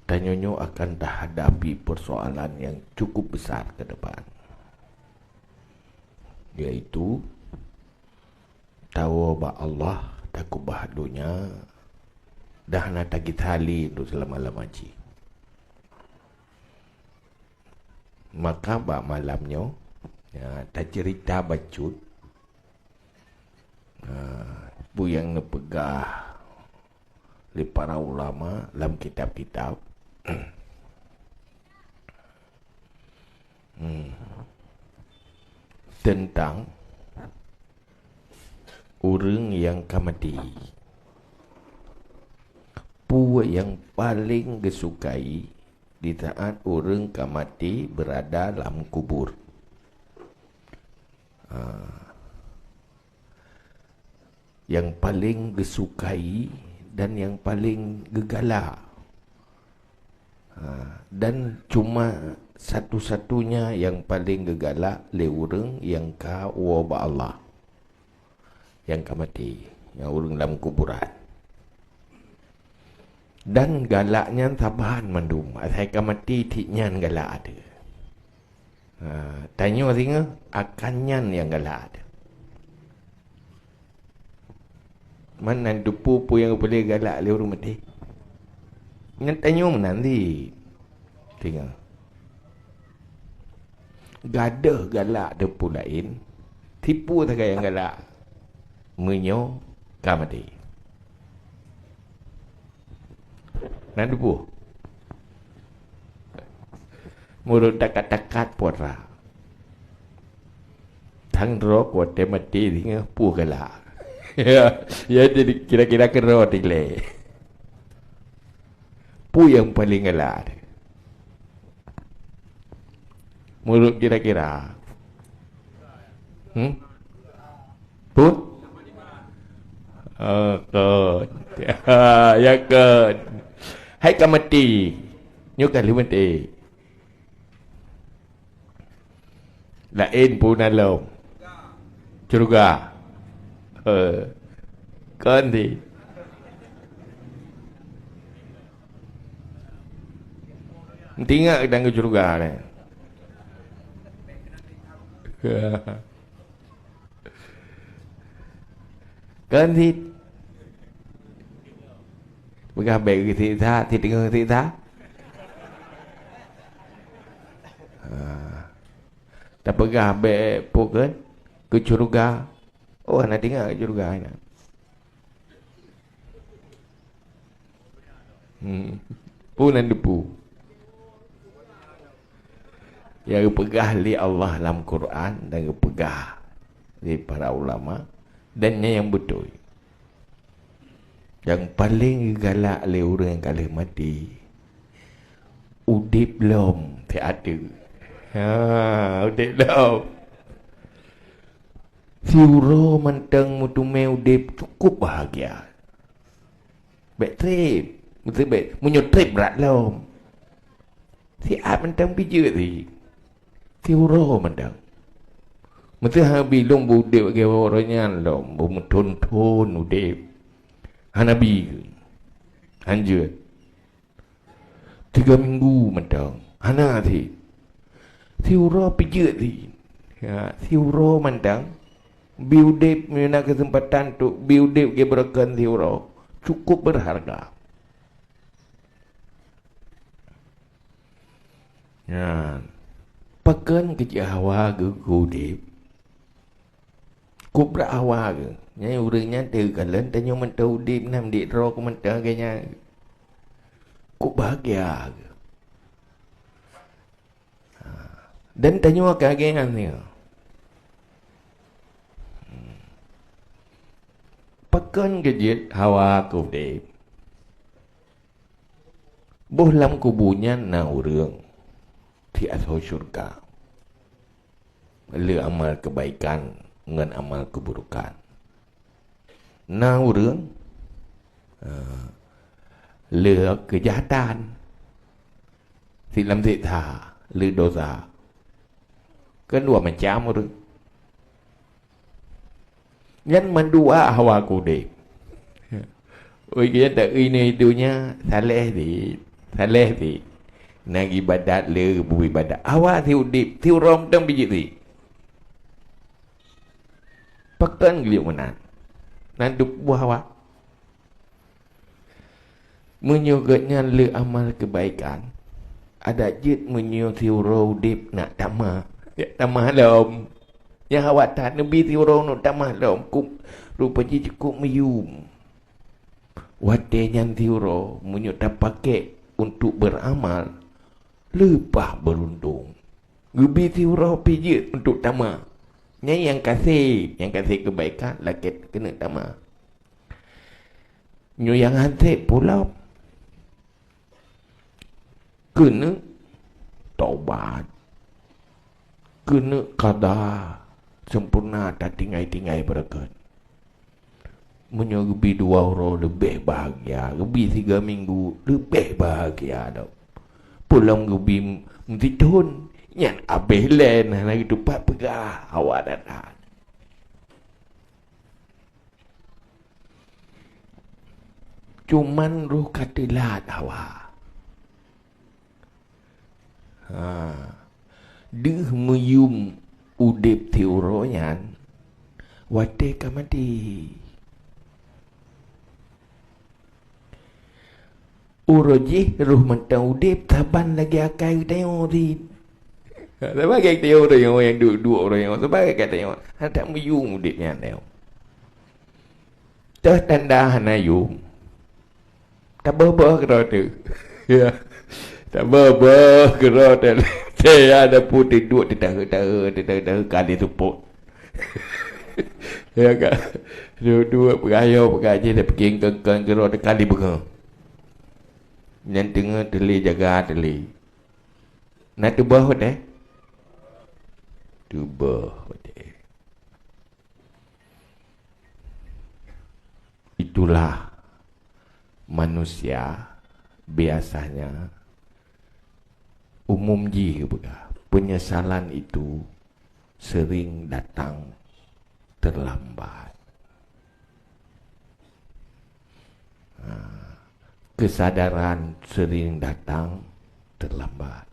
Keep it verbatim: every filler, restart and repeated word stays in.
tanyoe nyoe akan tahadapi persoalan nyang cukup besar ke depan, yaitu tawoe bak Allah, takeubah donya, dan hana tagita lé untuk seulama-lama jih. Maka bak malam nyoe, ya, taceurita bacut, ha, peue nyang neupeugah lé para ulama lam kitab-kitab, hmm, teuntang ureuëng nyang ka maté. Peue nyang paleng geusukai di saat ureuëng ka maté beurada lam kubur? Ah, nyang paleng geusukai dan nyang paleng geugalak. Ha, dan cuma satu-satunya nyang paleng geugalak lé ureuëng nyang ka woe bak Allah, nyang ka maté, nyang ureuëng lam kuburan. Dan galak nyan saban mandum, asai ka maté cit nyan galak ateueh. Ha, tanyoe singoh akan nyan nyang galak. Meunan teupeu peue nyang geupeuleueh galak lé ureuëng maté. Nyan tanyoe meunan cit. Singoh. Gadôh galak teupeu laén, tipu sagai nyang galak. Meunyoe ka maté. Na teupeu. Meureuet takat-takat putra. Tang droe watée maté singoh peue galak. Ya, ya, jadi kira-kira keudroe dilée. Peue nyang paleng galak? Meureuet kira-kira. Hmm? Peue? Oh, kon. Ya, kon. Hai ka maté. Nyoe ka lheueh maté. Laén peue na lom. Syeuruga. Eh. Kon cit. Meutingak geutanyoe syeuruga nyan. Kon cit. Peugah bék geusiksa, sit teungoh geusiksa. Ha. Tapeugah bék peue kheun? Keu syeuruga. Oh, hana tinggai keu syeuruga nyan. Hmm. Peue nan teupeu? Nyang geupeugah lé Allah lam Quran dan geupeugah lé para ulama, dan nyan nyang beutôi. Nyang paleng geugalak lé ureuëng nyang ka lheueh maté, udeb lom siat teuk. Ha, udeb lom. Siuroe mantong meuteumé udeb cukup bahagia. Bék treb. Meuteubék, meunyoe treb brat lom. Siat mantong pih jeuet cit. Siuroe mantong. Meuseuha bi lôn beu udeb lagée uroe nyan lom, beu meuthon-thon udeb. Hana bi keu. Hanjeuet. Tiga minggu mantong. Hana cit. Siuroe pih jeuet cit. Ya, siuroe mantong. Bi udeb, meunyoe na keuseumpatan untuk bi udeb lagée beureukan siuroe. Cukup beurharga. Nyan. Pakon keu jih hawa geuh udeb? Kubra hawa geuh. Nyan ureuëng nyan teukalon tanyoe mantong udeb, nam diet droe keu mantong lagée nyan. Kubahgia geuh. Ha. Dan tanyoe ka lagée nyan nyoe. Hmm. Pakon keu jeuet hawa keu udeb? Boh lam kubu nyan na ureuëng siat ho syeuruga, le amal keubaikan ngon amal keuburukan. Na ureuëng, eh, le keujahatan, silam siksa, le dosa. Kan dua macam ureuëng. Nyan mandua hawa keu udeb. Oi, geutanyoe ta-, ini dunia saleh di Saléh cit. Na ibadat le, bu ibadat. Awak si udeb, si uroe mantong bijéh cit. Pakon geuyue meunan? Nan teupeue awak. Meunyoe gobnyan le amal keubaikan, adak jeuet meunyoe si uroe udeb nak tamah. Jak tamah lom. Nyang awak that neubi si uroe neuk tamah lom, kok rupa jih cukôp meuyum. Watée nyan si uroe meunyoe tapakék untuk beuramal, leupah beuruntông. Geubi si uroe pih jeuet untuk tamah. Nyan nyang ka sép, nyang ka sép keubaikan lakée keuneuk tamah. Nyoe nyang han sép pulang. Keuneuk tobat, keuneuk qadha, sempurna tatinggai-tinggai beureukat. Meunyoe geubi dua uroe leubeh bahgia, geubi siga minggu leubeh bahgia dok. Peulom geubi meusithon, nyan abéh lé na lagée tupat peugah awak that-that. Cuman roh ka teulat awak. Ha. Deuh meuyum udeb si uroe nyan watée ka maté. Uroe jih roh mantong udeb saban lagée akai geutanyoe cit. Saban lagée geutanyoe, uroe nyoe nyang duek-duek uroe nyoe, saban lagée geutanyoe. Hana that meuyum udeb nyan nyoe. Teuh tanda hana yum. Taböh-böh keudroe teuh. Ya. Taböh-böh keudroe teuh. Teuh ya, ada putih duek teutahe-tahe, teutahe-tahe kali seupôt. Ya kan? Duek-duek peugah yo, peugah jih, dah piké kon-kon keudroe teuh kali beungoh. Nyan teungoh teulé jaga teulé. Na teuböh watée? Teuböh watée. Itulah manusia biasanya umum jih geupeugah, penyesalan itu sering datang terlambat. Ha, kesadaran sering datang terlambat.